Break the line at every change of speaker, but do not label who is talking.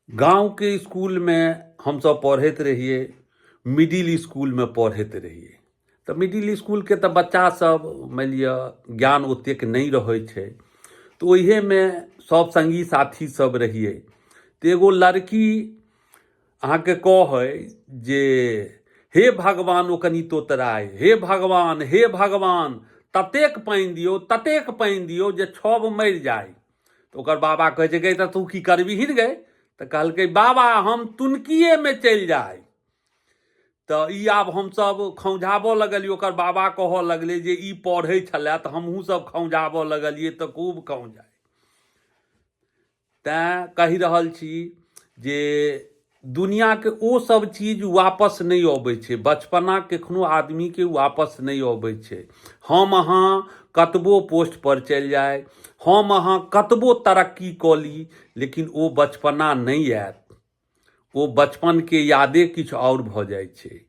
गाँवके इसकुलमे हमसभ पढ़ैत रहियै, मिडिल इसकुलमे पढ़ैत रहियै। तऽ मिडिल इसकुलके तऽ बच्चासभ मानि लिअ ज्ञान ओतेक नहि रहै छै, तऽ ओहिएमे सभ सङ्गी साथी सभ रहियै। तऽ एगो लड़की अहाँके कहै जे हे भगवान, ओ कनि तोतराय, हे भगवान, हे भगवान, ततेक पानि दियौ, ततेक पानि दियौ जे छब मरि जाय। तऽ ओकर बाबा कहै छै, गै तऽ तू की करबिही गै? तऽ कहलकै, बाबा हम तुनकिएमे चलि जाय। तऽ ई आब हमसभ खौंझाबऽ लगलियै। ओकर बाबा कहऽ लगलै जे ई पढ़ै छलए, तऽ हमहूँ सब खौंझाबऽ लगलियै, तऽ खूब खौंझाइ। तैँ कहि रहल छी जे दुनिआँके ओ सब चीज वापस नहि अबै छै। बचपना कखनो आदमीके वापस नहि अबै छै। हम अहाँ कतबो पोस्टपर चलि जाइ, हम अहाँ कतबो तरक्की कऽ ली, लेकिन ओ बचपना नहि आयत। ओ बचपनके यादे किछु आओर भऽ जाइ छै।